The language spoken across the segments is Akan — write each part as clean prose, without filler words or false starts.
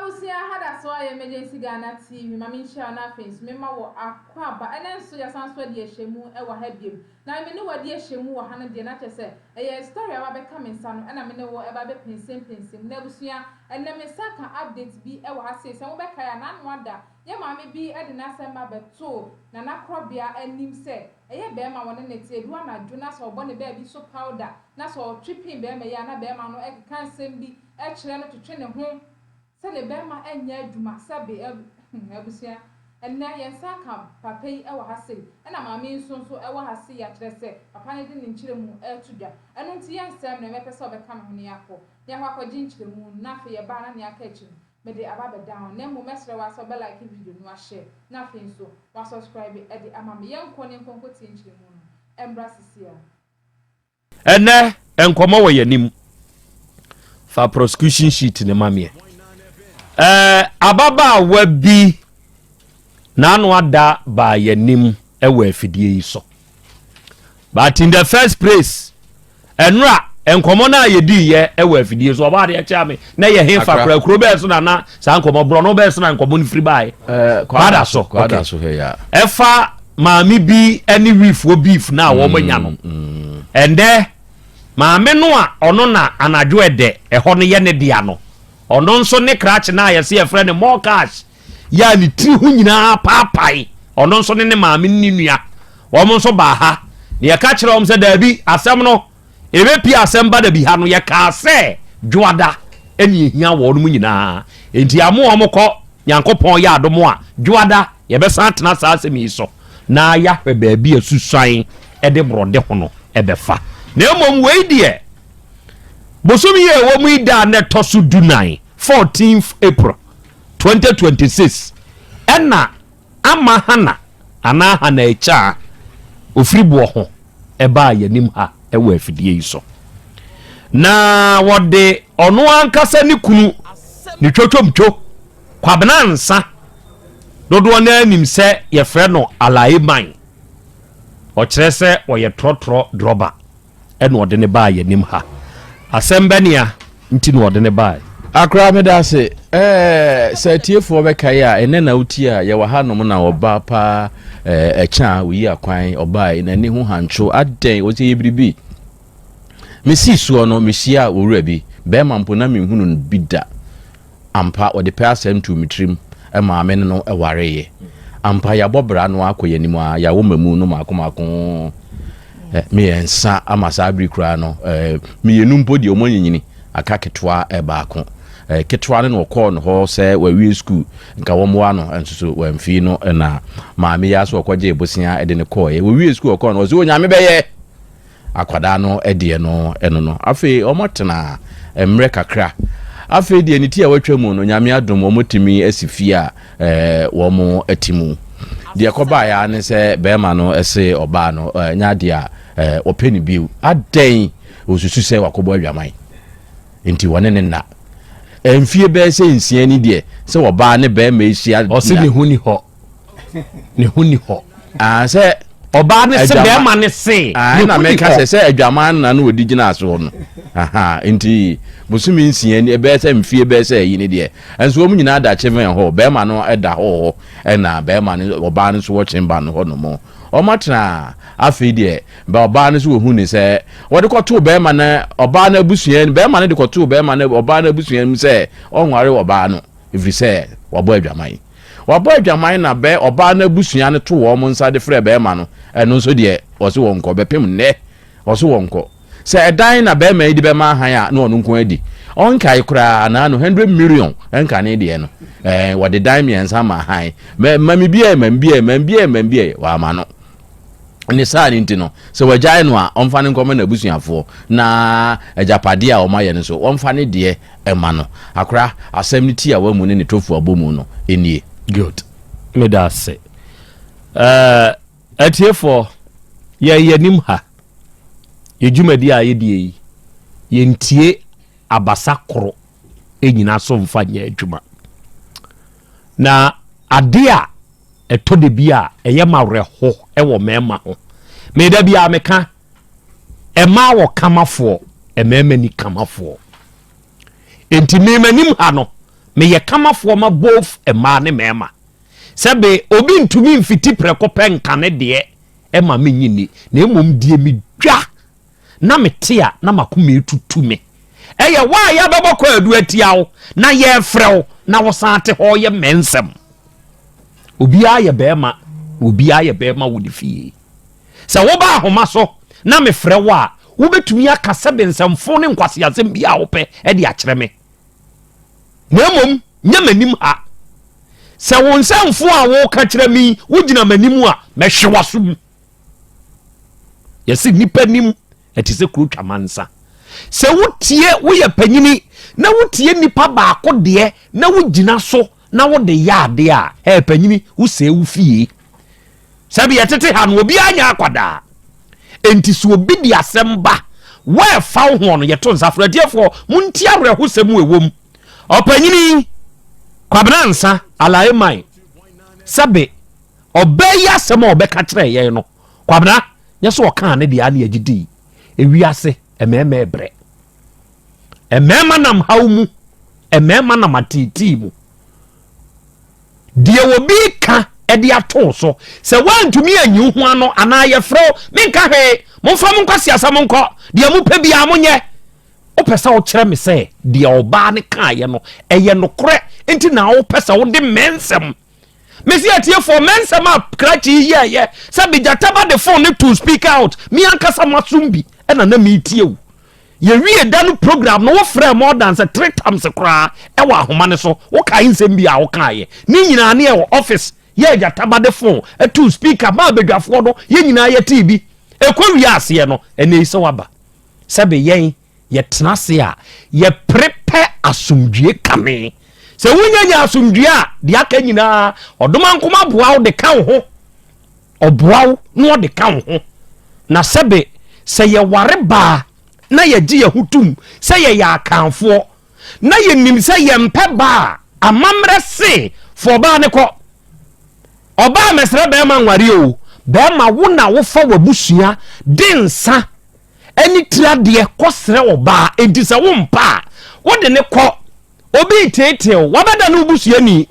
Abusua ha da so ayɛ Emergency Ghana TV ma menhyia wo na afei nso mema wo akwaaba. Ɛnɛ nso yɛasan so adi ahyɛmu wɔ ha biom. Na me ne wo adi ahyɛmu wɔ ha no deɛ na kyerɛ sɛ ɛyɛ story a aba abɛka me nsa no ɛna me ne wo ɛba abɛpɛnsɛmpɛnsɛm. Na abusua ɛnɛ me nsa aka update bi wɔ ha sei sɛ mobɛkae a n'ano ada yɛ maame bi de n'asɛm ba bɛtoo Nana Korɔbea anim sɛ ɛyɛ bɛɛma a wɔne no te ɛdu anadwo na sɛ ɔbɔ ne baabi so powder na sɛ ɔtwe pin bɛɛma yi a na bɛɛma no ɛkeka nsɛm bi kyerɛ no twetwe ne ho sɛ ne bɛɛma nyɛ adwuma sɛbe hmm abusua ɛnnɛ yɛn nsa aka papa yi wɔ ha sei ɛna maame yi nso nso wɔ ha sei akyerɛ sɛ papa no de ne nkyerɛmu reto dwa ɛno nti yɛnsɛe mmerɛ mɛpɛ sɛ ɔbɛka me ho na yɛakɔ na yɛakɔ akɔgye nkyerɛmu no na afei yɛba a na nea aka akyi no mede aba abɛda ho na mmom mɛsrɛ wo ara sɛ wobɛ like video no wahyɛ na afei nso wa subscribe de ama me yɛnkɔ na yɛnkɔ nkɔtie nkyerɛmu no ɛmmra sisi a. Ɛnɛ nkɔmmɔ wɔ yɛn Fa prosecution sheet ne ma meɛ. Ɛɛ ababaawa bi n'ano ada baa yɛn anim wɔ afidie yi so. But in the first place, ɛnora nkɔmmɔ no a yɛdiiɛ wɔ afidie so ɔbaa adeɛ kyea me na yɛ he fa kora kuro bɛɛ so na na saa nkɔmmɔ borɔno bɛɛ so na nkɔmmɔ no firi baeɛ kwada so ɛfa maame bi ne wifoɔ beef no a wɔn anya no mm, mm. ɛndɛ maame no a ɔno na anadwo ɛdɛ ɛhɔ no yɛ ne dea no ɔno nso ne krakye no a yɛsɛ yɛfrɛ no more cash yɛ a ne tiri ho nyinaa paapae ɔno nso ne ne maame ne ne nua wɔn nso baa ha na yɛka kyerɛ wɔn sɛ daabi asɛm no ɛbɛpie asɛm ba da bi ha no yɛkaa sɛ dwoada ɛne ɛhia wɔn mu nyinaa enti amo wɔn kɔ nyankopɔn yɛ adom a dwoada Yɛbɛsan atena saa asɛm yi so na yɛahwɛ baabi a susuan de borɔde ho no bɛfa. Na mmom wei deɛ, bosome yi a ɛwɔ mu yi da a na ɛtɔ so dunan, 14th April 2026, ɛna ama Hana anaa Hana Akyaa ofiri boɔ ho ɛbaa yɛnim ha ɛwɔ afidie yi so. Na wɔde ɔno ankasa ne kunu ne twotwomtwo Kwabena Ansah, dodoɔ no ara nim sɛ yɛfrɛ no Alae Man. Ɔkyerɛ sɛ ɔyɛ trɔtrɔ drɔba ɛna ɔde no baa yɛnim ha. Asɛm bɛnea nti na ɔde no baae? Akora meda ase. Ɛɛ sɛ atiefoɔ bɛkae a ɛnɛ na wotie a yɛwɔ ha nom na ɔbaa paa ɛɛ ɛkyɛ a oyi akwan ɔbaa n'ani ho hantwo adɛn ɔsɛ yɛ biribi. Mesii soɔ no mehyia owura bi bɛrima mpo na menhunu no bi da. Ampa, wɔde pɛ asɛm too me tirim maa me ne no wareeɛ. Ampa, yɛabɔ bra no ara kɔ yɛn anim ara, yɛawo mmamu no mmaako mmaako mmiɛnsa ama saa bere koraa no, mmienu mpo deɛ wɔn anyinyini, aka ketewa baako. Ketewa no na wɔkɔɔ no hɔ sɛ wawie sukuu, nka wɔmmoa no, nso so wɔamfii no na maame yi ara so ɔkɔgyee bosea de no kɔɔeɛ. Wɔwie sukuu ɔkɔɔ no, ɔsɛ Onyame bɛyɛ! Akwadaa no deɛ no ɛno no. Afei wɔtena mmerɛ kakra. Afei deɛ ne ti a watwa mu no, Nyame adom wɔtumi asi fie a wɔte mu. Deɛ ɛkɔbaeɛ ara ne sɛ bɛrima no se ɔbaa no nyɛ adeɛ a ɔpɛ no bio. Adɛn? Ɔsusu sɛ wakɔbɔ adwaman nti wɔne ne nna. Mfie bɛyɛ sɛ nsia ni deɛ sɛ ɔbaa ne bɛrima ahyia. Ɔse ne ho ni hɔ. Ne ho ni hɔ. Ah, sɛ ɔbaa ne se bɛrima ne se ah, ne ho ni hɔ. Sɛ sɛ adwaman na no ɔdi gyina soɔ no. Aha, nti bosome nsia ni ɛbɛyɛ sɛ mfie bɛyɛ sɛ ayi ne deɛ. Nso wɔn nyinaa da kyevɛn hɔ, bɛrima no da hɔ hɔ, ɛna bɛrima no ɔbaa no nso wɔ kyemba no hɔ nom. Wɔn atena afei deɛ bɛ ɔbaa no nso wɔhu ne sɛ wɔde kɔtoo bɛrima no ɔbaa no abusua bɛrima no de kɔtoo bɛrima no ɔbaa no abusua mu sɛ ɔnware ɔbaa no ɛfiri sɛ wabɔ adwaman. Wabɔ adwaman na bɛ ɔbaa no abusua no to wɔn nsa de frɛ bɛɛma no, ɛno nso deɛ ɔse wɔnkɔ, bɛpem nnɛ ɔse wɔnkɔ. Sɛ ɛdan na bɛɛma yi de bɛma ahan a na ɔno nko adi. Ɔnkae koraa naano 100 million nkane deɛ no, ɛɛ wɔde dan mmiɛnsa ma ahan. Mɛ ma me bi ɛ, ma me bi ɛ, ma me bi ɛ, ma me bi ɛ, wama no. Ne saa no nti no, sɛ wagyae no a, ɔmfa no nkɔma n'abusuafoɔ, na agyapadeɛ a wɔayɛ no nso, wɔmfa ne deɛ mma no. Akora, asɛm no ti a wamu ne ne tofu abɔ mu no nie. Good. Meda ase. Eh, atiefoɔ, yɛn yɛnim ha. Yɛ dwumadi a yɛdie yi, yɛntie abasa koro nyina so mfa nyɛ adwuma. Na ade a ɛtɔ da bi a ɛyɛ ma awerɛho wɔ mmarima ho. Me da bi a meka, mmaa wɔ kamafoɔ, mmarima ni kamafoɔ. Enti me m'anim ha no, Meyɛ kamafoɔ ma both mmaa ne mmarima. Sɛbe obi ntumi mfiti prɛko pɛ nka ne deɛ ɛma menyi nni, na mmom deɛ medwa na mete a na m'akoma etutu me. Ɛyɛ wo a yɛabɛbɔ kwaadu atia wo na yɛrefrɛ wo na wosan te hɔ reyɛ mmɛnsɛm. Obiara yɛ barima na obiara yɛ barima wɔ ne fie. Sɛ woba ahoma so na mefrɛ wo a, wobɛtumi aka sɛbe nsɛmfo ne nkwaseasɛm bi a wopɛ de akyerɛ me. Na mmom nyɛ m'anim ha. Sɛ wo nsɛmfo a woka kyerɛ me yi, wogyina m'anim a, mɛhwe w'aso mu. Yɛse nnipa nim ɛte sɛ kuro twamansa. Sɛ wotie woyɛ panyini na wotie nipa baako deɛ na wogyina so na wode yɛ adeɛ a, ɛɛ panyini wosɛe wo fie. Sɛbi yɛtete ha no obiara nyɛ akwadaa. Enti sɛ obi de asɛm ba wɔɛfa wo ho no yɛto nsa frɛ atiefoɔ montie awerɛhosɛm ɛwɔ mu. Ɔpanyini Kwabena Nsa Alaeman sɛbe Ɔbaa yi asɛm a ɔbɛka kyerɛɛ yɛn no, Kwabena, nyɛ sɛ ɔkaa ne deɛ a na yɛgye dii. Ewiase, mmarima rebrɛ. Mmarima nam haw mu. Mmarima nam ateetee mu. Deɛ obi ka de ato so, sɛ woantumi anyi wo ho ano anaa yɛfrɛ wo, menka hwee, momfa mo nkwaseasɛm nkɔ, deɛ mopɛ biara monyɛ. Wopɛ sɛ wokyerɛ me sɛ deɛ ɔbaa no kaeɛ no, ɛyɛ nokorɛ nti na wopɛ sɛ wode mmɛnsɛm Mese atiefoɔ, mɛnsɛm a krakye yi yɛɛyɛ sɛ begyata ba de phone no to speaker out, me ankasa masom bi ɛna na meretie wo. Yɛwie da no program no, wofrɛɛ more than sɛ three times koraa ɛwɔ ahoma no so, wokae nsɛm bi a wokaeɛ. Ne nyinaa ne ɛwɔ office, yɛ agyata ba de phone to speaker maa badwafoɔ no, yɛn nyinaa yɛtee bi. Ɛkɔ wie aseɛ no, ɛnɛ yi sɛ waba. Sɛbe yɛn Yɛtena ase a, yɛpere pɛ asomdwoeɛ kane. Sɛ wonya nya asomdwoeɛ a, deɛ aka nyinaa, ɔdomankoma boa wo de ka wo ho. Ɔboa wo na ɔde ka wo ho. Na sɛbe sɛ yɛware baa na yɛgye yɛn ho tom sɛ yɛyɛ Akanfoɔ, na yɛnim sɛ yɛmpɛ baa a, amammerɛ se fa ɔbaa no kɔ. Ɔbaa mmɛsrɛ bɛrima nwareɛ o, bɛrima wo na wofa w'abusua de nsa ne tiri adeɛ kɔsrɛ ɔbaa, enti sɛ wompɛ a, wode no kɔ. Obi reteetee wo, wabɛda ne wo busuani.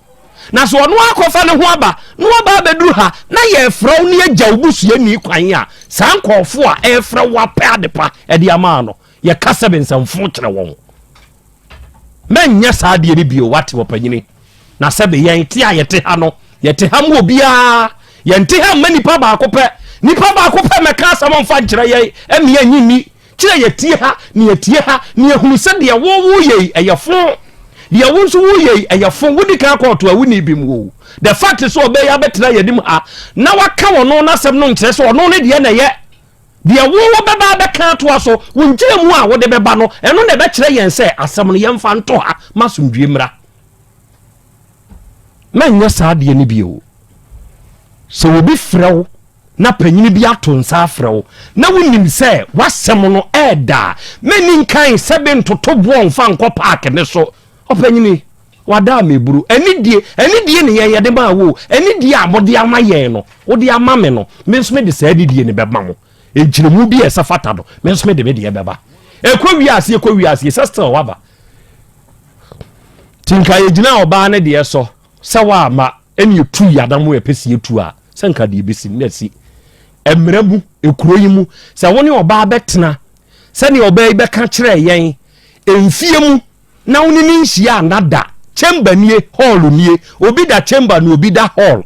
Na sɛ ɔno akɔfa ne ho aba na waba abɛduru ha na yɛrefrɛ wo na yɛgya wo busuani kwan a, saa nkurɔfoɔ a ɛrefrɛ wo apɛ adepa de ama no, yɛka sɛ nsɛmfo kyerɛ wɔn. Mɛnyɛ saa adeɛ no bio, wate ɔpanyini. Na sɛbe yɛn te a yɛte ha no, yɛte ha mu obiara. Yɛnte ha mma nipa baako pɛ. Nipa baako pɛ mɛka asɛm mfa nkyerɛ yɛn, ɛme yɛn nni. Kyerɛ yɛtie ha, na yɛtie ha, na yɛhunu sɛ deɛ wo woyɛ yi, ɛyɛ fo. Deɛ wo nso woyɛ yi, ɛyɛ fo. Wodi kan kɔɔto a wonni bi mu o. The fact sɛ ɔbɛyɛ abɛtena yɛn anim ha na waka ɔno n'asɛm no nkyerɛ sɛ ɔno ne deɛ na ɛyɛ. Deɛ wo wobɛba abɛka atoa so, wo nkyerɛmu a wode bɛba no, ɛno na ɛbɛkyerɛ yɛn sɛ asɛm no yɛmfa nto ha ma asomdwoeɛ mmra. Mɛnyɛ saa adeɛ no bio. Sɛ obi frɛ wo na panyini bi ato nsa afrɛ wo na wonim sɛ w'asɛm no ɛɛda a, mɛni nkan sɛ bi ntoto boɔ mfa nkɔ paake ne so. Ɔpanyini, wada a meburu. Anidie, anidie ne yɛn yɛde maa wo o. Anidie a mode ama yɛn no, wode ama me no, me nso mede saa anidie no bɛma mo. Nkyerɛmu bi a ɛsɛ fata no, me nso mede me deɛ bɛba. Ɛkɔ wiase, ɛkɔ wiase, sɛ still waba. Nti nka yɛgyina ɔbaa no deɛ so sɛ woamma ɛne yɛtu yɛanam yɛpɛ sɛ yɛtu a, sɛ nka deɛ ɛbɛsi no na asi. Mmerɛ mu, ekuro yi mu, sɛ wo ne ɔbaa bɛtena sɛdeɛ ɔbaa yi bɛka kyerɛɛ yɛn mfie mu na wo ne no nhyia a na da, chamber nie, hall nie, obi da chamber na obi da hall.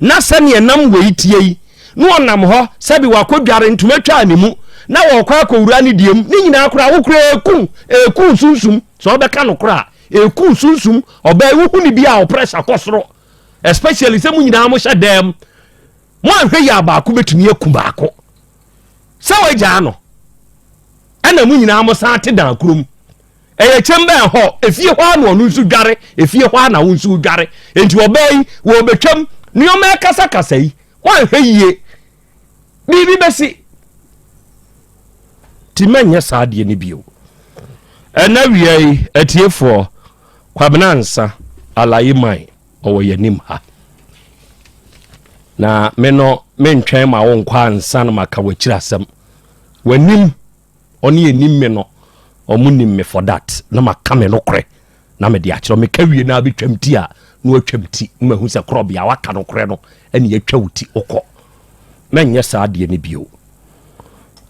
Na sɛdeɛ nam wei tie yi, na ɔnam hɔ sɛbi wakɔdware ntoma twaa ne mu na wɔkɔ akɔwura ne deɛ mu, ne nyinaa koraa wo koraa ɛku, ɛku sunsum, sɛ ɔbɛka no koraa ɛku sunsum, ɔbaa yi wohu ne bi a ɔpressure kɔ soro, especially sɛ mo nyinaa mo hyɛ dɛm, mo anhwɛ yi a baako bɛtumi aku baako. Sɛ wagyaa no, ɛna mo nyinaa mo san te dan kurom. Ɛyɛ kyɛm bɛn hɔ, efie hɔ ara na ɔno nso dware, efie hɔ ara na wo nso dware. Enti ɔbaa yi, wɔrebɛtwam, nneɛma ɛkasakasa yi, woanhwɛ yie, biribi bɛsi. Nti mɛnyɛ saa adeɛ no bio. Ɛna wia yi, atiefoɔ, Kwabena Ansa, Alayi Man, ɔwɔ yɛn anim ha. Na me no, mentwɛn ma wo nkɔ ansa na maka w'akyiri asɛm. W'anim ɔne ɛnim me no ɔmo nim me for that na maka me nokorɛ. Na mede akyerɛ meka wie na abɛtwam ti a na watwam ti na mahu sɛ korɔbea waka nokorɛ no ɛne yɛatwa wo ti wokɔ. Mɛnyɛ saa adeɛ no bio.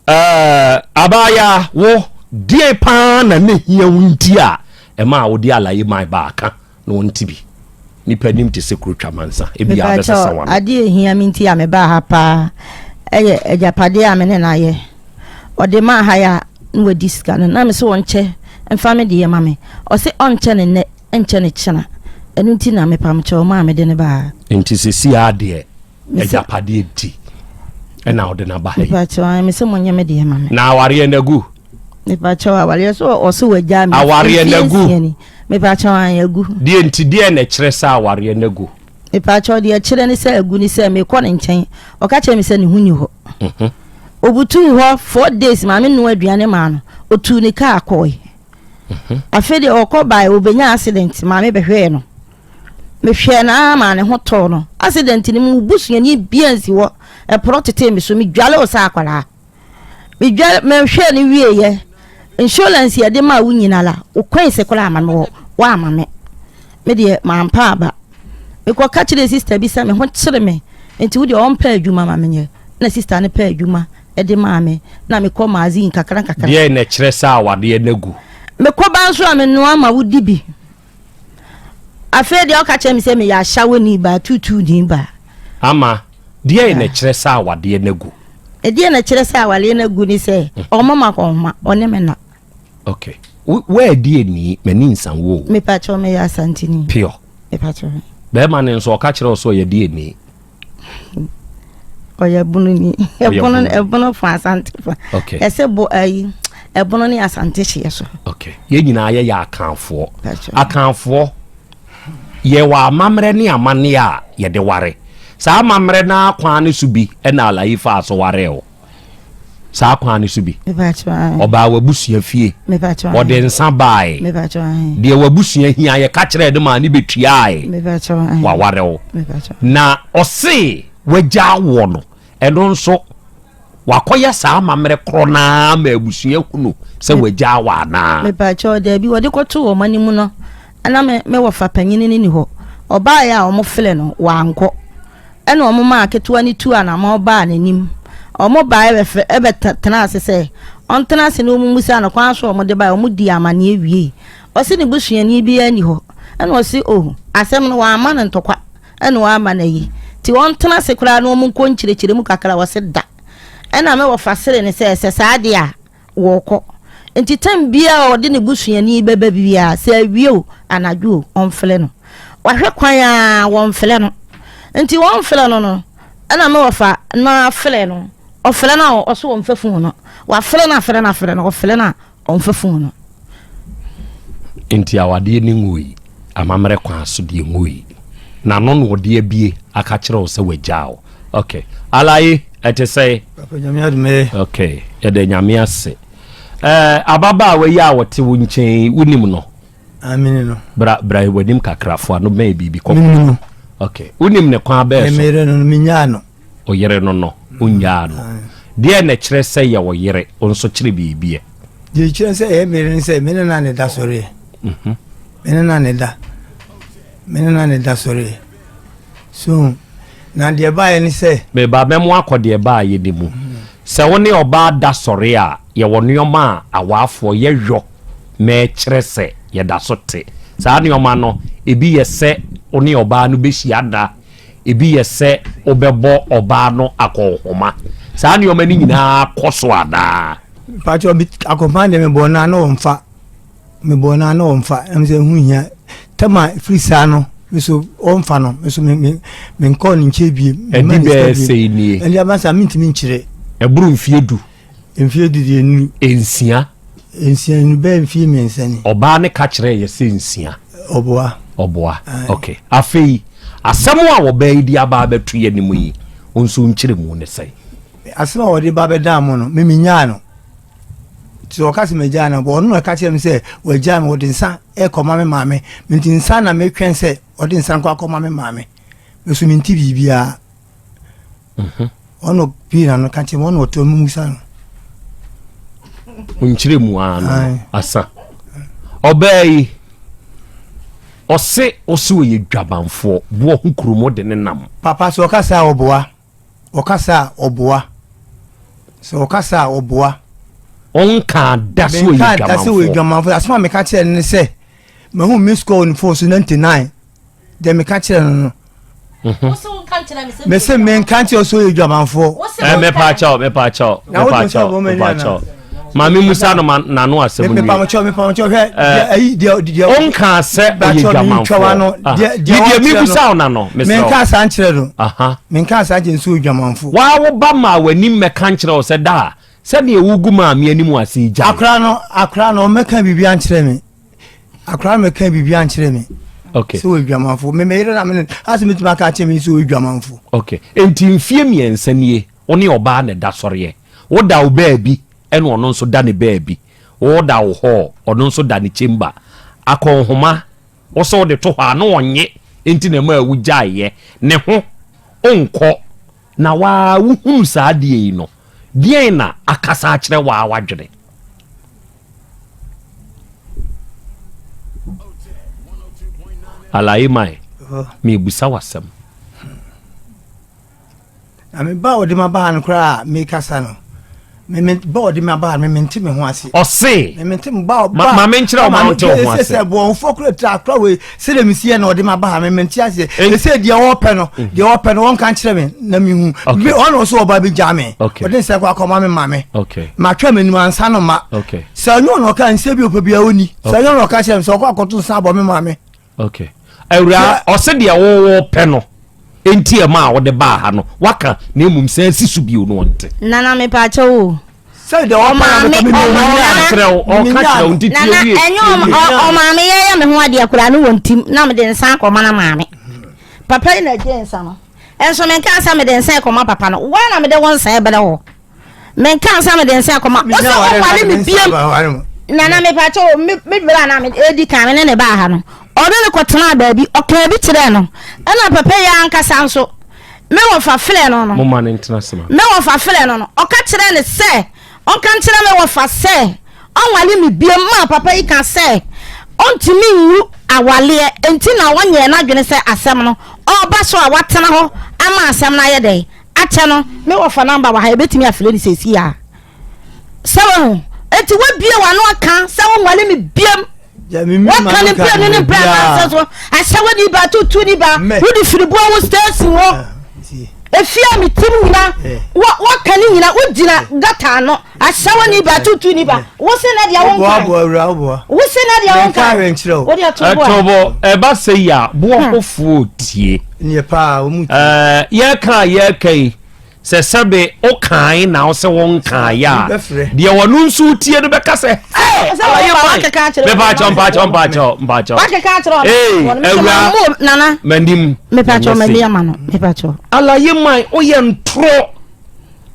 Ɛɛ abaayaa wo deɛn paa na ne hia wo nti a ɛmaa wode alaye man baa ka na ɔnte bi. Nipa nim te sɛ kuro twa mansa ebi a bɛsesa wano. Adeɛ ehia me nti a mebaa ha paa ɛyɛ agyapadeɛ a me ne no ayɛ. Ɔde maa ha ya na wadi sika no na me sɛ ɔnkyɛ mfa me deɛ ma me. Ɔse ɔnkyɛ ne nnɛ nkyɛ ne kyena. Ɛno nti na mepam kyɛw maa mede no baa ha. Nti sisi ara deɛ agyapadeɛ nti ɛna ɔde no aba ha yi. Mepakyɛw ae mese monyɛ me deɛ ma me. Na awareɛ no agu. Mepakyɛw awareɛ so ɔse wagyaa me. Awareɛ no agu. Mepakyɛw ae agu. Deɛ nti deɛ na ɛkyerɛ sɛ awareɛ no agu. Mepakyɛw deɛ ɛkyerɛ ne sɛ agu ne sɛ mekɔ ne nkyɛn ɔka kyerɛ me sɛ ne ho ni hɔ. Mhm. Obutuu hɔ 4 days maame noa aduane maa no otuu ne kaa kɔe. Mhm. Afei deɛ ɔkɔ bae obenya accident maame bɛhwɛɛ no. Mehwɛɛ no ara maa ne ho tɔɔ no. Accident no mu, wo busuani biara nsi hɔ. Ɛporɔ tetee me so. Medwale wo sɛ akwadaa. Medwale, mehwɛɛ no wieeɛ. Insurance yɛde maa wo nyina la, wo coins koraa ama me wɔ, woama me. Me deɛ, mampa aba. Mekɔka kyerɛɛ sister bi sɛ me ho kyere me, nti wo deɛ ɔmpɛ adwuma ma menyɛ. Na sister no pɛ adwuma de maa me, na mekɔ magazine kakra nkakra. Deɛn na ɛkyerɛ sɛ awadeɛ no agu? Mekɔ ba nso a menoa ma wodi bi. Afei deɛ ɔka kyerɛ me sɛ meyɛ ahyawoni baa tuutuuni baa. Ama, deɛn na ɛkyerɛ sɛ awadeɛ no agu? Ɛdeɛn na ɛkyerɛ sɛ awadeɛ no agu ne sɛ ɔmma me akɔnhoma, ɔne me na. Ok. Woadi ani, m'ani nsa wo o. Mepa kyɛw meyɛ Asanteni. Pure. Mepa kyɛw. Bɛrima no nso ɔka kyerɛ wo sɛ ɔyɛ deɛ ni? Ɔyɛ bunu ni. Ɛbono ɛbono fa Asante fa. Okay. Ɛsɛ bo ayi ɛbono ne Asante hyeɛ so. Okay. Yɛn nyinaa yɛyɛ Akanfoɔ. Akanfoɔ yɛwɔ amammerɛ ne amanneɛ a yɛde ware. Saa amammerɛ no ara kwan no so bi na Alayi faa so waree wo. Saa kwan no so bi. Ɔbaa w'abusua fie. Ɔde nsa bae. Deɛ w'abusua hia yɛka kyerɛɛ no maa ne bɛtuae. Waware wo. Na ɔse wagya awoɔ no, ɛno nso wakɔyɛ saa amammerɛ korɔ no ara ma abusua hunu sɛ wagya awɔ anaa? Mepakyɛw, daabi, wɔde kɔtoo wɔn anim no, na me me wɔfa panyin no ni hɔ. Ɔbaeɛ a wɔfrɛ no, wankɔ. Ɛna wɔmaa ketewa no tuu anamɔn baa n'anim. Wɔbaeɛ bɛfrɛ bɛtenaa ase sɛ ɔntena ase na wɔmmusaa no kwan so a wɔde baeɛ. Wɔdii amanneɛ wiei. Ɔse ne busuani biara nni hɔ. Ɛna ɔse oh, asɛm no wɔamma no ntɔkwa ɛna wɔama no ayi. Nti ɔntena ase koraa na wɔnkɔ nkyerɛkyerɛ mu kakra. Ɔse da. Ɛna me wɔfa sere no sɛ, sɛ saa deɛ a, wɔkɔ. Nti tam biara a ɔde ne busuani bɛba biara, sɛ awia o, anadwo o, ɔmfrɛ no. Wahwɛ kwan ara, wɔmfrɛ no. Nti wɔmfrɛ no no, ɛna me wɔfa no ara frɛ no. Ɔfrɛ no a, ɔso ɔmfa fon no. Wafrɛ no afrɛ no afrɛ no, ɔfrɛ no a, ɔmfa fon no. Nti awadeɛ no nwui, amammerɛ kwan so deɛ nwui. N'ano na ɔde abie aka kyerɛ wo sɛ wagyaa wo. Ok. Alaye, ɛte sɛn? Papa Nyame adom ɛ. Ok, yɛda Nyame ase. Eh, ababaawa yi a ɔte wo nkyɛn yi, wonim no? Ah, mene no. Bra, bra w'anim kakra, fo ano bɛn biribi kɔkɔɔ. Menim no. Ok, wonim ne kwan bɛɛ so? Me yere no, menyaa no. Wo yere no no, wonyaa no. Deɛ na ɛkyerɛ sɛ yɛ wo yere, wo nso kyerɛ biribi ɛ? Deɛ ɛkyerɛ sɛ ɛyɛ me yere ne sɛ, me ne no na da sɔreɛ. Mhm. Me ne no na da. Me ne no na da sɔreɛ. So, na deɛ ɛbaeɛ ne sɛ. Meba mɛmo akɔ deɛ ɛbaeɛ no mu. Sɛ wo ne ɔbaa da sɔre a, yɛwɔ nneɛma a awaafoɔ yɛyɔ ma ɛkyerɛ sɛ yɛda so te. Saa nneɛma no, ebi yɛ sɛ wo ne ɔbaa no bɛhyia da, ebi yɛ sɛ wobɛbɔ ɔbaa no akɔnhoma. Saa nneɛma no nyinaa kɔ so anaa? Mpakyɛ akɔnhoma deɛ mebɔɔ no a na ɔmfa. Mebɔɔ no a na ɔmfa. Ɛm sɛ ɛho hia. Tam a ɛfiri saa no, me so ɔmfa no, me so me me menkɔɔ ne nkyɛn biem. Ɛdi bɛyɛ sɛn nie? Ɛdi aba saa mentumi nkyerɛ. Ɛboro mfie du. Mfie du deɛ nnuru. Nsia. Nsia no bɛyɛ mfie mmiɛnsa ni. Ɔbaa no ka kyerɛɛ yɛ sɛ nsia. Ɔboa. Ɔboa. Ok. Afei, asɛm a ɔbaa yi de aba abɛto yɛn anim yi, wo nso wo nkyerɛmu ne sɛn? Asɛm a ɔde ba bɛdaa mo no, me menyaa no. Nti ɔka sɛ magyaa no, ɔno na ɔka kyerɛ me sɛ wagyaa me, ɔde nsa rekɔma me maame. Nti nsa na metwɛn sɛ ɔde nsa nkɔ akɔma me maame. Me so mente biribiara. Mhm. Ɔno pii na no ka kyerɛ me, ɔno ɔtɔ mu musa no. Nkyerɛ mu ara no asa. Ɔbaa yi, Ɔse ɔse ɔyɛ dwamanfoɔ boɔ ho kurom ɔde ne nam. Papa sɛ ɔkasa a ɔboa ɔkasa a ɔboa sɛ ɔkasa a ɔboa. Ɔnkaa da sɛ ɔyɛ Menkaa da sɛ ɔyɛ dwamanfoɔ. dwamanfoɔ asɛm a meka kyerɛ no ne sɛ mahu miss call wɔ ne phone so 99 deɛ meka kyerɛ no no. Mese menka nkyerɛ sɛ ɔyɛ dwamanfoɔ. Eh, mepaakyɛw mepaakyɛw mepaakyɛw mepaakyɛw maame musa no ma n'ano asɛm nwie mepaakyɛw mepaakyɛw hwɛ eh, ayi deɛ deɛ ɔnka sɛ ɔyɛ dwamanfoɔ ah, deɛ mebusa wo na no mesrɛ menka saa nkyerɛ no menka saa nkyerɛ nso ɔyɛ dwamanfoɔ waa wo ba ma w'anim mɛka nkyerɛ wo sɛ daa sɛdeɛ wogu maame anim ase gyae akora no akora no ɔmɛka biribi ankyerɛ me Akora no mɛka biribi ankyerɛ me. Okay. Sɛ wɔ adwamanfo. Me me yere na me asɛ metumi aka akyerɛ me sɛ wɔ adwamanfo. Okay. Enti mfie mmiɛnsa nie wo ne ɔbaa na ɛda sɔreɛ. Woda wo baabi ɛna ɔno nso da ne baabi. Woda wo hall ɔno nso da ne chamber. Akɔnhoma wo sɛ wode to hɔ a na ɔnye enti na ɛmaa wogyaeɛ. Ne ho wonkɔ Na waa wohunu saa adeɛ yi no, deɛn na akasa akyerɛ waa w'adwene? Alaye Mae, merebisa w'asɛm. Na me ba a ɔde ma baa no koraa a mekasa no, me me ba ɔde ma baa no me mente me ho ase. Ɔse. Me mente me ba ba. Ma me nkyerɛ ɔma nte wo ho ase. Sɛ bɔnfo kura tira akora wei sɛdeɛ mesi yɛ na ɔde ma baa me mente ase. Ɛsɛ deɛ ɔpɛ no mm. deɛ ɔpɛ no wɔnka nkyerɛ me na mehu. Me ɔna ɔso ɔba bi gya me. Ɔde nsɛ kɔ akɔma me ma me. Matwa m'anim ansa no ma. Sɛ ɔnyɛ ɔna ɔka nsɛ bi ɔpɛ bi a ɔni. Sɛ ɔnyɛ ɔna ɔka kyerɛ me sɛ ɔkɔ akɔto nsa abɔ me ma me. Okay. Awuraa, ɔse deɛ wowɔ pɛ no enti ɛma a wode baa ha no waka na mmom san si so bio no ɔnte. Nana mepaakyɛw o. Sɛ deɛ ɔpɛ na mepɛ me Ɔka kyerɛ wo, ɔka kyerɛ wo nti tie Nana wie. ɛnyɛ ɔmaame yɛyɛ me ho adeɛ koraa ne wɔn tim na mede nsa akɔma na maame. Papa yi na agye nsa no. Nso menkaa sɛ mede nsa rekɔma papa no. Woa na mede wo nsa rebrɛ wo. Menkaa sɛ mede nsa rekɔma. Wo sɛ woware me biam. Nana mepakyɛ o, me me berɛ a na ɛdi kan me ne ne baa ha no, ɔne no kɔtenaa baabi, ɔkaa bi kyerɛɛ no. Ɛna papa yi ankasa nso, me wɔfa frɛɛ no no. Momma no ntena ase ma. Me wɔfa frɛɛ no no, ɔka kyerɛɛ no sɛ ɔnka nkyerɛ me wɔfa sɛ ɔnwale me biom maa papa yi ka sɛ ɔntumi nwu awaleɛ nti na ɔnyɛɛ n'adwene sɛ asɛm no ɔreba so a watena hɔ ama asɛm no ayɛ dɛn akyɛ no. Me wɔfa number wɔ ha yɛbɛtumi afrɛ no seesei ara sɛ wahu nti wabue w'ano aka sɛ wonwale me biom waka ne mprenu ne mprɛ anansa so ahyɛ wani ba tutu ni ba wode firiboa wo station hɔ efie a metim nyina waka ne nyina wogyina gata ano ahyɛ wani ba tutu ni ba wo se na deɛ wonka wo se na deɛ wonka wode ato bo a ɛtobo ɛba sɛ yi a boɔfofoɔ tie yɛka yɛka yi Sɛ sɛbe wokae na wose wonkaeɛ a, deɛ ɔno nso retie no bɛka sɛ, Hey, alaye man! Mepaakyɛw, mpaakyɛw, mpaakyɛw, mpaakyɛw. Hey, awura, m'anim. Mepaakyɛw, m'ani ama no. Mepaakyɛw. Alaye man, woyɛ ntorɔ.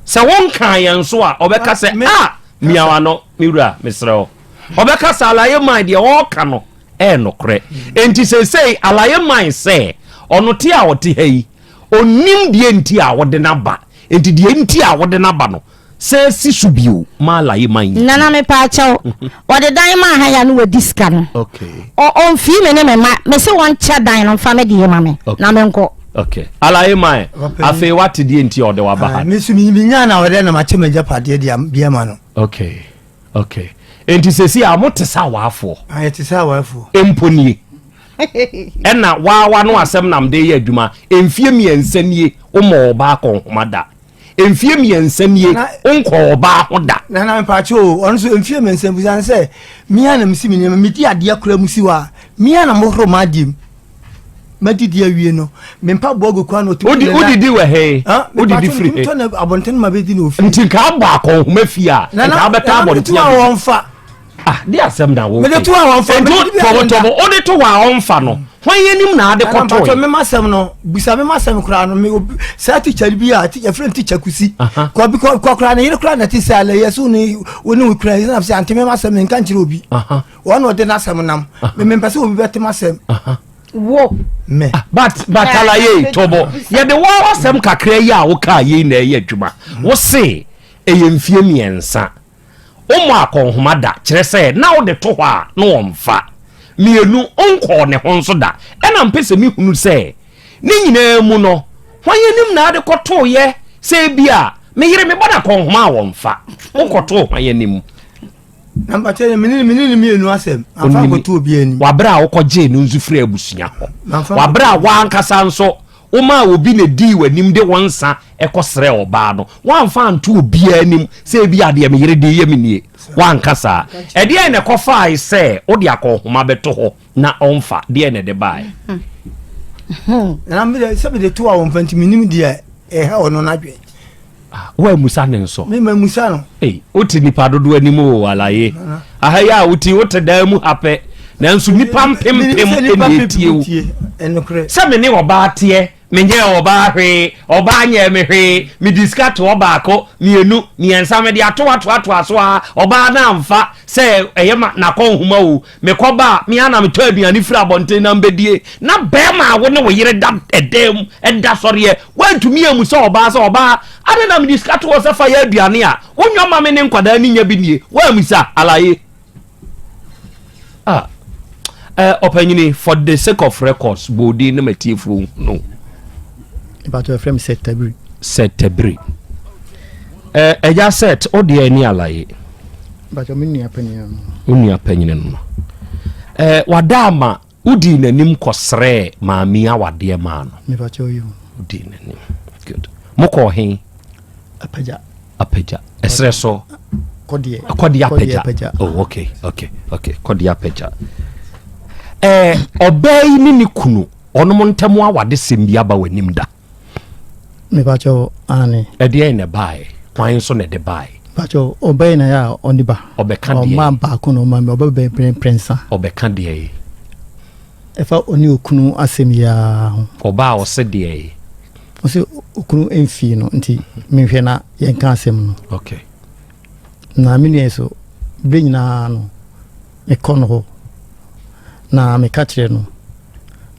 Sɛ wonkaeɛ nso a, ɔbɛka sɛ, ah, mia w'ano, me wura, mesrɛ wo. Ɔbɛka sɛ alaye man deɛ ɔreka no ɛyɛ nokorɛ. Enti seesei alaye man sɛ ɔno te a ɔte ha yi, Ɔnnim deɛ nti a wode no aba. Enti deɛ nti a wode no aba no, san si so bio ma Alaye man yi. Nana mepaakyɛw, ɔde dan maa ha ya no wadi sika no. Okay. Ɔmfii me ne me mma, mese wɔnkyɛ dan no mfa me deɛ ma me na menkɔ. Okay. Alaye man, afei wate deɛ nti a ɔde waba ha. Me nso menyaa no a ɔdɛ na makyɛ m'agyapadeɛ de bi ama no. Okay. Okay. Enti sɛsi a mote sɛ awaafoɔ. Ah, yɛte sɛ awaafoɔ. Mpo nie. Ɛna waawa no asɛm nam de yɛ adwuma. Mfie mmiɛnsa nie womɔ ɔbaa kɔnhoma da. Mfie mmiɛnsa nie wonkɔ ɔbaa ho da. Nana mpakyɛ o, ɔno nso mfie mmiɛnsa bisa no sɛ mia na mesi me nneɛma, medi adeɛ koraa mu si hɔ a, mia na mohoro m'adeɛ mu. Madidi awie no, me mpaboa gu kwan na ɔtumi de Wodidi wɔ he? Wodidi firi he? Mpakyɛ no abɔnten ma bɛdi na ofie. Nti nka abɔ akɔnhoma fie a, nka abɛtɔ abɔnten abɛdi. Wɔmfa. Ah, de asɛm na wo. Mede to a wɔmfa. Nti tɔbɔtɔbɔ wode to hɔ a ɔmfa no. Hwan anim na ade kɔtɔe? Mpakyɛ mema asɛm no, bisa mema asɛm koraa no, me obi saa teacher bi a yɛfrɛ no teacher Kusi. Kɔ bi kɔ koraa ne yere koraa na te sɛ alɛ yɛ so ne wo ne wo kura yɛ sɛ ante mema asɛm no nka nkyerɛ obi. Wɔn na ɔde n'asɛm nam. Me mempɛ sɛ obi bɛte m'asɛm. Wo. Me. Ah, but but alaye tɔbɔ yɛde wo asɛm kakra yi a wokaa yei na ɛyɛ adwuma. Wo se ɛyɛ mfie mmiɛnsa. Wommɔ akɔnhoma da, kyerɛ sɛ na wode to hɔ a na wɔmfa. Mienu, wonkɔɔ ne ho nso da. Ɛna mpɛ sɛ mehunu sɛ, ne nyinaa mu no, hwan anim na ade kɔtooeɛ sɛ ebia me yere mebɔ no akɔnhoma a wɔmfa? Wokɔtoo hwan anim? Na mpakyɛ yɛ mene mene ne mmienu asɛm amfa nkɔto obi anim. Wabrɛ a wokɔgyee no nso firi abusua hɔ. Wabrɛ a wankasa nso womaa obi na dii w'anim de wo nsa kɔsrɛɛ ɔbaa no. Woamfa anto obiara anim sɛ ebi adeɛ me yere de yɛ me nie. Woanka saa. Ɛdeɛn na ɛkɔfaae sɛ wode akɔnhoma bɛto hɔ na ɔmfa? Deɛn na ɛde baeɛ? Na mede sɛ mede to a wɔmfa nti menim deɛ ɛha ɔno n'adwene. Ah, woammusa ne nso. Me mammusa no. Ei, wote nipa dodoɔ anim o, alaye. Aha yi a wote, wote dan mu ha pɛ. Nanso nipa mpempem na etie wo. Sɛ me ne ɔbaa teɛ, menyɛɛ ɔbaa hwee, ɔbaa nyɛɛ me hwee, mede sika to ɔbaako, mmienu, mmiɛnsa, mede ato atoatoa so a, ɔbaa no amfa sɛ ɛyɛ ma n'akɔnhoma o. Mekɔba a, me ara na metɔ aduane firi abɔnten na mbɛdie. Na bɛrima a wo ne wo yere da ɛdan mu ɛda sɔreɛ, woantumi ammu sɛ ɔbaa sɛ, ɔbaa, adɛn na mede sika to hɔ sɛ fa yɛ aduane a wonyɔ ma me ne nkwadaa no nya bi nie? Woammisa, Alaye? Ah, eh, ɔpanyini, for the sake of records, bɔ odin na matiefoɔ nhunu. Ìbàtọ̀ ẹ̀frẹ́ mi Seth Tabiri. Seth Tabiri. Eh, ɛgya Seth, wo deɛ ni Alaye? Bàtọ̀ mi nua panyin no. Wo nua panyin no. Eh, wada ama wodii n'anim kɔsrɛɛ maame awadeɛ maa no. Mepakyɛ oyi o. Wodii n'anim. Good. Mokɔɔ he? Apagya. Apagya. Ɛserɛ so. Kɔdeɛ. Kɔdeɛ apagya. Oh, okay, okay, okay. Kɔdeɛ apagya. Eh, ɔbaa yi ne ne kunu, ɔnom ntam awadesɛm bi aba w'anim da. Mepakyɛ wo, aane. Ɛdeɛn na ɛbaeɛ? Hwan nso na ɛde baeɛ? Mepakyɛ wo, ɔbɛyɛ na yɛ a ɔne ba. Ɔbɛka deɛ? Ɔma baako na ɔma mi, ɔbɛ bɛn mprɛnsa. Ɔbɛka deɛ? Ɛfa ɔne okunu asɛm yi ara ho. Ɔbaa ɔse deɛ? Ɔse okunu mfii no nti menhwɛ na yɛnka asɛm no. Okay. Na me nua yi so, berɛ nyinaa no mekɔ no hɔ na meka kyerɛ no.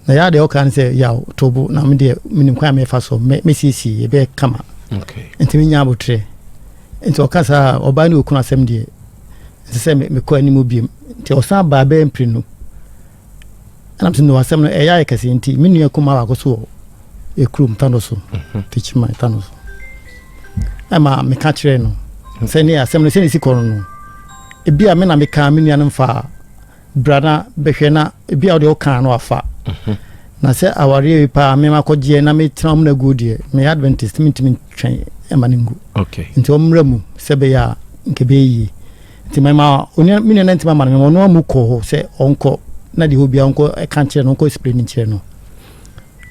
Na yɛ a deɛ ɔka ne sɛ yaw to bo na me deɛ menim kwan a mɛfa so mɛsiesie ɛbɛyɛ kama. Nti menya abotrɛ. Nti ɔka saa ɔbaa ne okunu asɛm deɛ ɛsɛ sɛ mekɔ anim biom. Nti ɔsan baa bɛyɛ mprenu. Ɛna mesɛ no asɛm no ɛyɛ ayɛ kɛse nti me nua kumaa baako so wɔ ekurom tano so mhm. Techiman tano so. Ɛma meka kyerɛ no sɛ ne asɛm no sɛ ne si kɔ no no ebi a me na meka me nua no mfa Bra na bɛhwɛ na ebi a wode ɔka no afa. Mhm. Na sɛ awareɛ yi paa me makɔgyeɛ na metena ɔmo na guo deɛ meyɛ Adventist mentumi ntwɛn ɛma no ngu. Okay. Nti ɔmmra mu sɛ bɛyɛ a nka ɛbɛyɛ yie. Nti mɛma onua me nua no ntumi ama no mema ɔno amu kɔ hɔ sɛ ɔnkɔ na deɛ hɔ biara ɔnkɔ ɛka nkyerɛ no ɔnkɔ explain nkyerɛ no.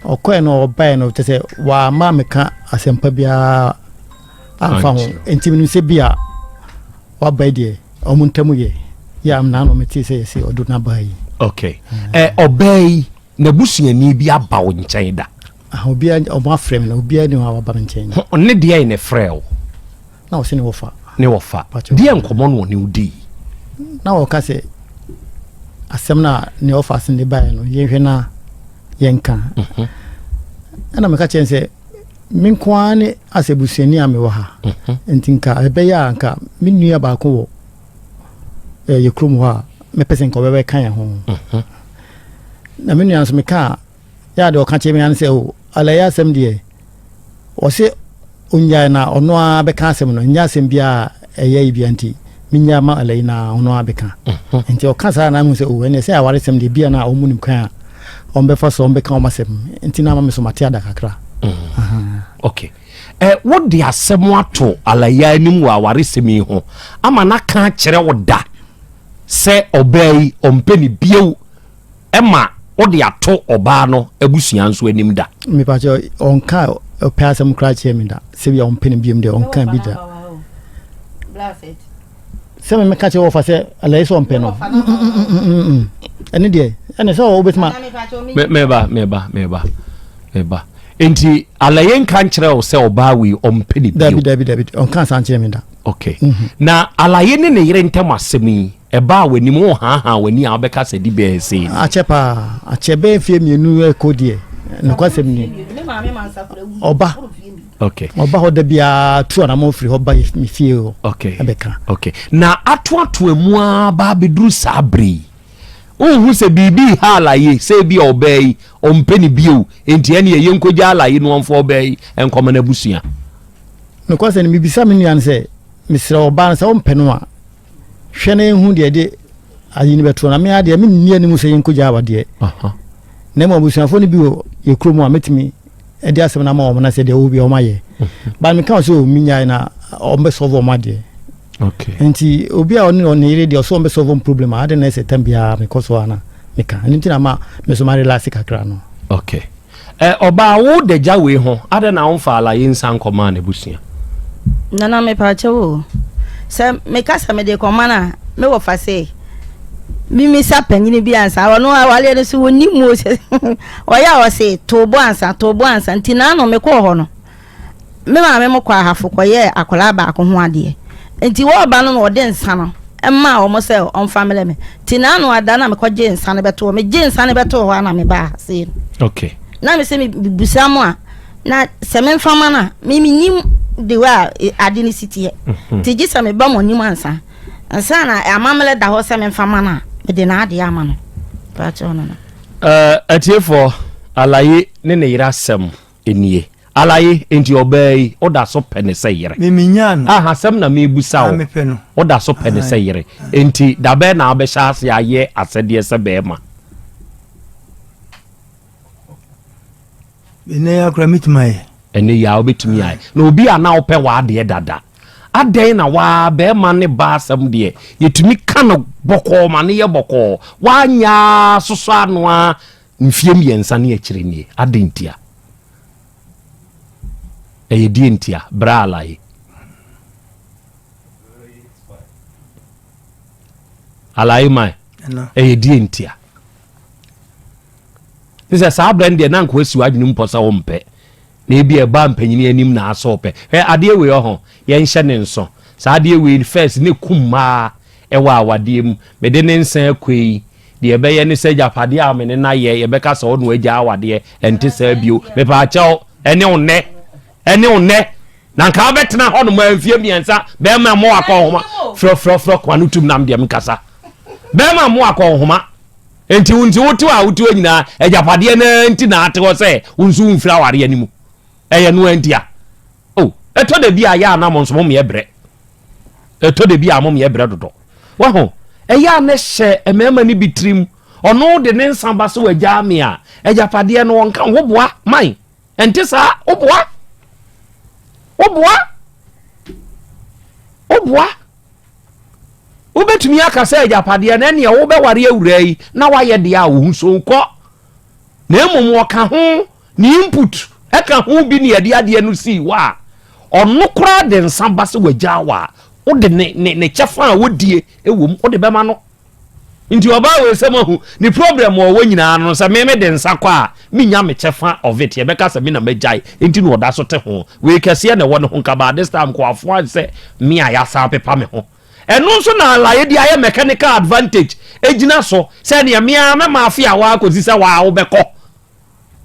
Ɔkɔɛ no ɔbaeɛ no kyɛ sɛ wama meka asɛmpa biara amfa ho. Nti menim sɛ bi a Waba yi deɛ ɔmo ntam yɛ yɛ am naano me tee sɛ yɛse ɔdo n'aba yi. Okay. Ɛ ɔbaa yi n'abusuani bi aba wo nkyɛn da? Ah, obiara ɔmo afrɛ me na obiara ni hɔ a waba me nkyɛn. Ho ne deɛ na ɛfrɛ wo? Na ɔse ne wɔfa. Ne wɔfa. Deɛ nkɔmɔ no ɔne wo dii? Na ɔka sɛ asɛm no a ne ɔfa ase ne baeɛ no yɛnhwɛ na yɛnka. Mhm. Ɛna meka kyerɛ sɛ Me nko ara ne asɛ busuani a mewɔ ha. Mhm. Nti nka ɛbɛyɛ a nka me nua baako wɔ eh, yɛ kurom hɔ a mɛpɛ sɛ nka ɔbɛbɛka yɛn ho. Mhm. Na me nua nso meka a yɛ a deɛ ɔka kyerɛ me ano sɛ o oh, alayɛ asɛm deɛ ɔse ɔnyae na ɔno ara bɛka asɛm no nyɛ asɛm biara ɛyɛ yi bia nti menya ma alayi na ɔno ara bɛka. Mhm. Nti ɔka saa na mehu sɛ o oh, ɛneɛ sɛ awaresɛm deɛ bia na ɔmu nim kwan a ɔmbɛfa so ɔmbɛka wɔn asɛm nti na ama me so mate ada kakra. Mm. Okay. Eh, wode asɛm ato alaya anim wɔ awaresɛm yi ho ama no aka akyerɛ wo da sɛ ɔbaa yi ɔmpɛ ne bio ɛma wode ato ɔbaa no abusua nso anim da. Mepakyɛ ɔnka ɔpɛ asɛm koraa kyerɛ me da sɛ bia ɔmpɛ ne biom deɛ ɔnka bi da. Sɛ me meka kyerɛ wɔfa sɛ alayi sɛ ɔmpɛ no ɛne deɛ ɛne sɛ wobɛtuma meba meba meba meba nti alayi nka nkyerɛ wo sɛ ɔbaa wei ɔmpɛ ne bio dabi dabi dabi ɔnka nsa nkyerɛ me da okay mm-hmm. na alayi ne ne yere ntam asɛm yi ɛbaa w'anim wo haahaa w'ani a wobɛka sɛ di bɛɛ sei akyɛ paa akyɛ bɛɛ mfie mmienu ɛkɔ deɛ nokwasɛm ni ɔba Okay. Ɔba hɔ da biara tu anamɔ firi hɔ ba me fie hɔ. Okay. Ɛbɛka. Okay. Na atoatoa mu ara ba abɛduru saa bere yi. Wonhu sɛ biribi reha Alaye sɛ ebia ɔbaa yi ɔmpɛ no bio nti ɛneɛ yɛnkɔgya Alaye na ɔmfa ɔbaa yi nkɔma n'abusua? Nokwasɛm no, mebisa me nua no sɛ, Mesrɛ wo, ɔbaa no sɛ wompɛ no a, hwɛ na yɛnhu deɛ ɛde ayi no bɛtoɔ na me ara deɛ menni anim sɛ yɛnkɔgya awadeɛ. Na mmom abusuafoɔ no bi wɔ yɛ kurom a mɛtumi de asɛm no ama wɔn na sɛ deɛ wɔwɔ bi a wɔn ayɛ. But meka wɔ sɛ o menyae na wɔn bɛ solve wɔn adeɛ. Okay. Nti obi a ɔne ɔne yere deɛ ɔsɛ wɔn bɛ solve wɔn problem a ade na ɛsɛ tam biara mekɔ so a na meka. Ɛno nti na ma me so ma relax kakra no. Okay. Ɛ ɔbaa wo da gya wei ho adɛn na womfaa alaye nsa nkɔmaa n'abusua? Nana mepaakyɛw o, sɛ meka sɛ mede kɔma no a, me wɔfa se mimisa panyini bi ansa, ɔno awareɛ no so wɔnni mu o sɛ ɔyɛ a ɔse too bo ansa, too bo ansa, nti naano mekɔɔ hɔ no, Me maame mo kɔ ahafo kɔyɛɛ akwadaa baako ho adeɛ nti wɔreba no na ɔde nsa no maa wɔn sɛ ɔmfa mmerɛ me nti n'ano ada na mekɔgye nsa no bɛto hɔ megye nsa no bɛto hɔ a na mebaa ha sei no okay na me sɛ mebusa mo a na sɛ memfa ma no a me menim de wɔ a e, ade no si teɛ mhm. nti gye sɛ meba mo anim ansa ansa na amammerɛ da hɔ sɛ memfa ma no a mede n'adeɛ ama no paakyɛw no no atiefoɔ alaye ne ne yere asɛm Nie. Alaye, enti ɔbaa yi, woda so pɛ ne sɛ yere? Me menyaa no. Aha, asɛm na merebisa wo. Ah, mepɛ no. Woda so pɛ ne sɛ yere? Enti da bɛn na wobɛhyɛ ase ayɛ asɛdeɛ sɛ bɛrima? Ɛnɛ yi ara koraa mɛtumi ayɛ. Ɛnɛ yi ara wobɛtumi ayɛ. Na obi a na wopɛ w'adeɛ dada, adɛn na waa bɛrima ne baa asɛm deɛ, yɛtumi ka no bɔkɔɔ ma no yɛ bɔkɔɔ, woanyɛ ara sosɔ ano ara Mfeɛ mmiɛnsa ne akyire nie. Adɛn ntia? Ɛyɛ deɛ ntia? Bra alaye. Alaye man. Ɛyɛ deɛ ntia? Ne sɛ saa berɛ no deɛ na nka wasi w'adwene mu pɔ sɛ wompɛ. Na ebi ɛba mpanyini anim na asɛ ɔpɛ. Hwɛ adeɛ wei ɔho, yɛnhyɛ ne nso. Saa adeɛ wei first ne kum mmaa ɛwɔ awadeɛ mu. Mede ne nsa akɔ yi, Deɛ ɛbɛyɛ ne sɛ agyapadeɛ a me ne no ayɛ, yɛbɛka sɛ ɔno agya awadeɛ, ɛnte saa bio. Mepaakyɛw, ɛne wo nnɛ, ɛne wo nnɛ. Na nka wobɛtena hɔ nom mfie mmiɛnsa, bɛrima mmɔ wakɔ nhoma, frɔfrɔfrɔ kwa no tum nam deɛ mekasa. Bɛrima mmɔ wakɔ nhoma. Nti wo nti wote hɔ a wote hɔ nyinaa, agyapadeɛ no nti na ate hɔ sɛ wo nso womfiri awareɛ no mu. Ɛyɛ no ntia. Oh, ɛtɔ da bi a yɛ a na mo nso mo meyɛ brɛ. Ɛtɔ da bi a mo meyɛ brɛ dodo. Waho, ɛyɛ a na hyɛ mmarima no bi tirim. Ɔno de ne nsa ba sɛ wagyaa me a, agyapadeɛ no ɔnka ho boa man. Ɛnte saa, woboa. Woboa. Woboa. Wobɛtumi aka sɛ agyapadeɛ no ɛneɛ wobɛware awura yi na wayɛ deɛ a wo ho so kɔ. Na mmom ɔka ho Ne input ka ho bi na yɛde adeɛ no sii hɔ a, ɔno koraa de nsa ba sɛ wagyaa wo a, wode ne ne ne kyɛfa a wodie wɔ mu wode bɛma no. Nti ɔbaa wei sɛ mahu ne problem a ɔwɔ nyinaa no sɛ me mede nsa kɔ a menya me kyɛfa of it yɛbɛka sɛ me na magyae nti na ɔda so te ho. Wei kɛseɛ na ɛwɔ ne ho nka but this time nkoafoɔ sɛ me a yɛasan apepa me ho. Ɛno nso na alaye de ayɛ mechanical advantage gyina so sɛ neɛ me ara mɛma afe a waa kɔsi sɛ waa wobɛkɔ.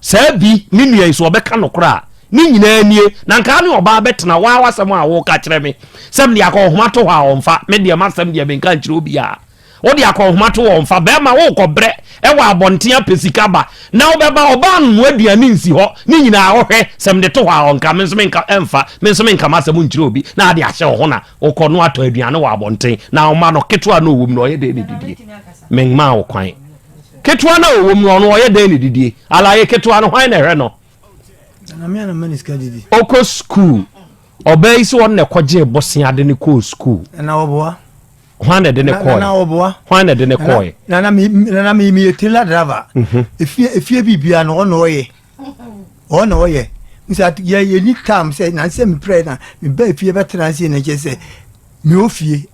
Saa bi, me nua yi, sɛ ɔbɛka nokorɛ a, ne nyinaa nie, na nka ne ɔbaa bɛtena, waa w'asɛm a woka kyerɛ me, sɛ mede akɔnhoma to hɔ a ɔmfa, me deɛ m'asɛm deɛ menka nkyerɛ obiara. Wode akɔnhoma to hɔ ɔmfa, bɛrima worekɔ brɛ wɔ abɔnten apɛ sika ba, na wobɛba, ɔbaa nnoa aduane nsi hɔ, ne nyinaa wohwɛ, sɛ mede to hɔ a ɔnka, me nso menka, ɛmfa, me nso menka m'asɛm nkyerɛ obi, na ade ahyɛ wo ho na wokɔ no atɔ aduane wɔ abɔnten, na woma no, ketewa na ɔwɔ mu no ɔyɛ dɛn na ɛdidie? Menmaa wo kwan. Ketewa no a ɔwɔ mu no, ɔno ɔyɛ dɛn na didie? Alaye ketewa no, hwan na ɛhwɛ no? Ɔkɔ sukuu. Ɔbaa yi sɛ ɔno na ɛkɔgyee bosea de no kɔɔ sukuu. Hwan na ɛde ne kɔɔɛ? Hwan na ɛde ne kɔɔɛ? Nana mi nana mi mi yɛ trailer driver. Mhm. Efie efie biribiara no ɔna ɔyɛ. Ɔna ɔyɛ. Nsa yɛ yɛ ni tam sɛ na nsɛ mi pɛrɛ na mi ba efie bɛtena nse na kyɛ sɛ mi wɔ fie.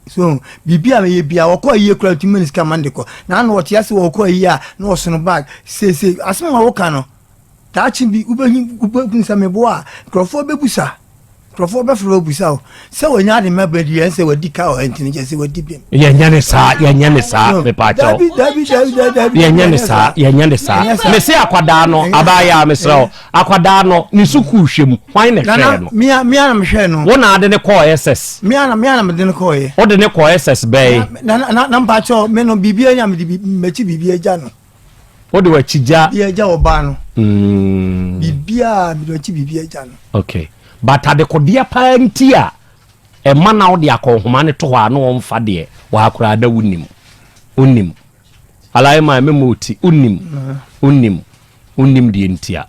So biribi a meyɛ bia wɔkɔ ayie kora ntumi ma ne sika ma no de kɔ na ano ɔte ase wɔkɔ ayie a na ɔsono bag seesei asɛm a woka no daakye bi wobɛhu wobɛhu sɛ meboa a nkurɔfoɔ bɛbusa. Nkurɔfoɔ bɛfrɛ wo abisa wo sɛ wɔnya ade ma bɛdi yɛn sɛ wadi ka wɔ nti no kyɛ sɛ wadi bem. Yɛnyɛ ne saa, yɛnyɛ ne saa, mepaakyɛw. Dabi, dabi, dabi, dabi, dabi. Yɛnyɛ ne saa, yɛnyɛ ne saa. Mese akwadaa no, abaayaa mesrɛ wo, akwadaa no ne sukuu hwɛ mu, hwan na ɛhwɛɛ no? Mea, mea na mehwɛɛ no. Wo na ade ne kɔɔ SS? Mea na, mea na mede no kɔɔyɛ. Wode ne kɔɔ SS bɛn? Na, na, na mpaakyɛw, me no biribiara ni a mede m'akyi biribiara gya no. Wode w'akyi gya. Biribiara gya ɔbaa no. Biribiara, mede w'akyi biribiara gya no. Okay. But adekodeɛ paa nti a ɛma na wode akɔnhoma no to hɔ a na wɔmfa deɛ wɔakoraa na wonim. Wonim. Alaye ma me mo ti wonim. Wonim. Wonim deɛ nti a.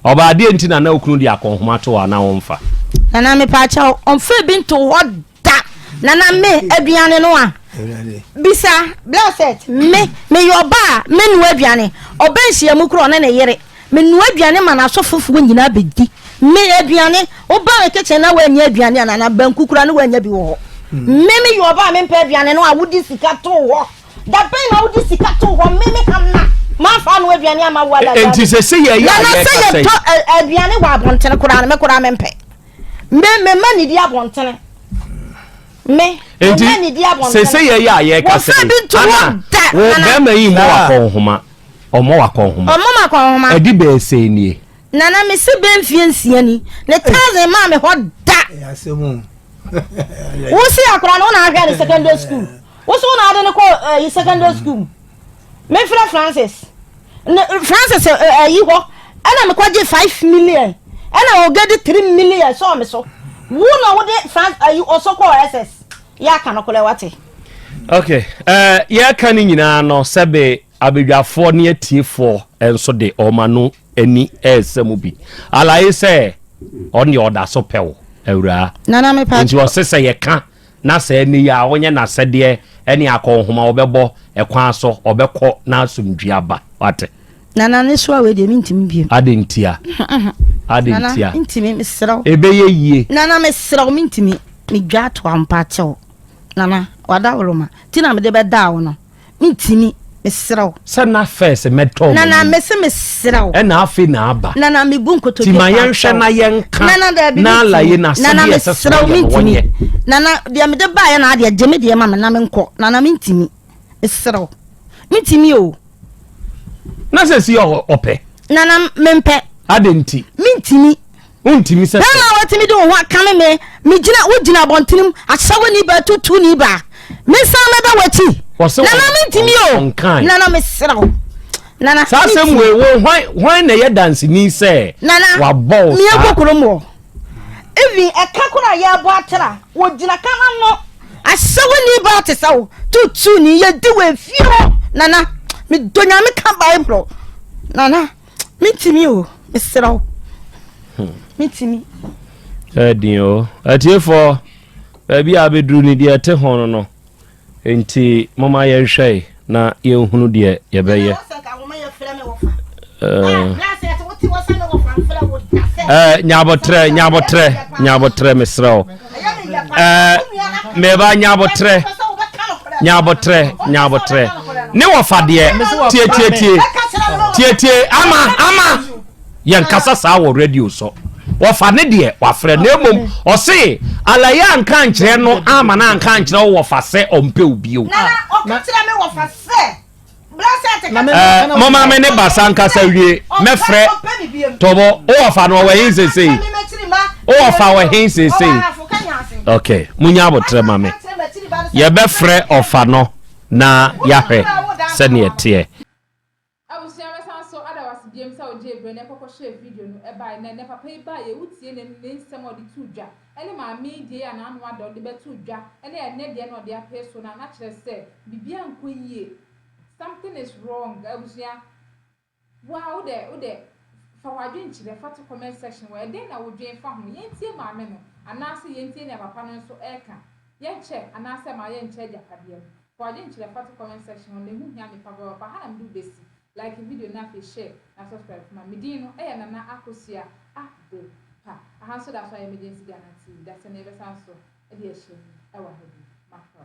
Ɔbaa deɛ nti na na okunu de akɔnhoma to hɔ a na wɔmfa. Nana mepaakyɛw ɔmfa bi nto hɔ da nana me aduane no a bisa blessed me meyɛ ɔba a menoa aduane ɔba nhyiamu korɔ ɔne ne yere menoa aduane ma n'asɔfofoɔ nyinaa bɛdi me aduane woba me kitchen na woanya aduane a nana banku koraa ne woanya bi wɔ hɔ me meyɛ ɔba a mempɛ aduane no a wode sika too hɔ da bɛn na wode sika too hɔ me me hana mamfa ano aduane ama wo ada nti sɛ sɛ yɛyɛ nana sɛ yɛtɔ aduane wɔ abɔntene koraa no me koraa mempɛ Me me ma nidi abɔntene. Me me ma nidi abɔntene. Sese yɛ yɛ a yɛ kasa yi. Ana wo bɛrima yi mmɔ wakɔ nhoma. Ɔmmɔ wakɔ nhoma. Ɔmmɔ makɔ nhoma. Ɛdi bɛɛ sɛ nie. Nana me se bɛɛ mfie nsia ni. Ne thousand maa me hɔ da. Wo si akora no wo na ahwɛ ne secondary school. Wo so wo na ade ne kɔ ɛyi eh, secondary school. Mefrɛ Francis. Ne Francis ayi hɔ ɛna mekɔgye 5 million ɛna ɔgɛdi 3 million sɔɔ me so. Wo na wode Francis ayi ɔsɔ kɔɔ SS. Yɛ aka no korɛ wate. Okay, uh, yɛka no nyinaa no sɛbe abadwafoɔ ne atiefoɔ nso de ɔma no ani ɛresɛ mu bi alaye sɛ ɔne ɔda so pɛ wo awuraa nti ɔse sɛ yɛka Na sɛ ɛnnɛ yi a ɔnyɛ n'asɛdeɛ ne akɔnhoma ɔbɛbɔ ɛkwan so ɔbɛkɔ na asomdwie aba. Wate? Nana ne soa wei deɛ mentumi bio. Ade ntia. Ade Nana ntia. ntumi mesrɛ wo. Ɛbɛyɛ yie. Nana mesrɛ wo mentumi. Medwa ato ampa kyɛw. Nana wadaworoma ti na mede bɛdaa wo no. Mentumi, mesrɛ wo. Sɛ na first mɛtɔ Nana mese mesrɛ wo. Ɛna afei na aba. Nana mebu nkotodwe Ti ma yɛnhwɛ na yɛnka. Nana daabi na alaye na Nana sɛdeɛ ɛsɛ sɛ mesrɛ wo wɔyɛ no mentumi. wɔnyɛ. Nana deɛ mede baeɛ na adeɛ gye me deɛ ma me na menkɔ. Nana mentumi. Mesrɛ wo. Mentumi o. Na sɛ si ɔpɛ. Nana mempɛ. Adɛn nti? Mentumi. Wontumi sɛ. Bɛrima a watumi de wo ho akame me, megyina wogyina abɔntene mu, ahyɛwani baa tutuni baa. Mensan mɛba w'akyi. Nana mentumi o. Nana mesrɛ wo. Nana saa asɛm wei wo hwan hwan na ɛyɛ danseni sɛ Nana wabɔ wo saa. Nana kurom wɔ. Even ɛka koro a yɛbɔ atra wɔgyina ka no ano ahyɛwani baa te sɛ wo tutuni yɛdi wɔ efie hɔ. Nana medɔ nyame ka Bible. Nana. Mentumi o, mesrɛ wo. Hmm. Mentumi. Ɛdin o. Atiefoɔ, baabi a abɛduru ni deɛ ɛte ho no no. Nti moma yɛnhwɛ na yɛnhunu deɛ yɛbɛyɛ. Eh, nyabotrɛ nyabotrɛ nyabotrɛ mesrɛ wo eh, meba nyabotrɛ nyabotrɛ nyabotrɛ ne wɔfa deɛ tietietie tietie ama ama yɛn kasa saa wɔ radio so wɔfa ne deɛ wafrɛ na mmom ɔse alaye anka nkyerɛ no ama no anka nkyerɛ wo wɔfa sɛ ɔmpɛ wo bio. Nana ɔka kyerɛ me wɔfa sɛ Eh, moma me ne basa nkasa wie mɛfrɛ tɔbɔ wowɔfa no ɔwɔ he sesei wowɔfa wɔ he sesei ok munya abotrɛ ma me yɛbɛfrɛ ɔfa no na yɛahwɛ sɛneɛ teɛ. Abusua mɛsan so ada wo ase biom sɛ wogyee berɛ na ɛkɔkɔ hwɛɛ video no ɛbae na ɛnɛ papa yi baeɛ wotie ne ne nsɛm a ɔde too dwa ɛne maame yi deɛ yi a n'ano ada ɔde bɛtoo dwa ɛne ɛnɛ deɛ na ɔde apee so no a na kyerɛ sɛ biribi ankɔ yie something is wrong abusua woa wodɛ wodɛ fa w'adwenkyerɛ fa to comment section hɔ ɛdɛn na wodwen fa ho yɛntie maame no anaasɛ yɛntie nea papa no nso ɛreka yɛnkyɛ anaasɛ ma yɛnkyɛ agyapadeɛ no fa w'adwenkyerɛ fa to comment section hɔ na ɛho hia me papaapa ha na mede wo bɛsi like video no afei share na subscribe ma me din no ɛyɛ Nana Akosua Adepa aha nso da so ayɛ Emergency Ghana TV dasani yɛbɛsan so de ahyia mu ɛwɔ ha bio makra.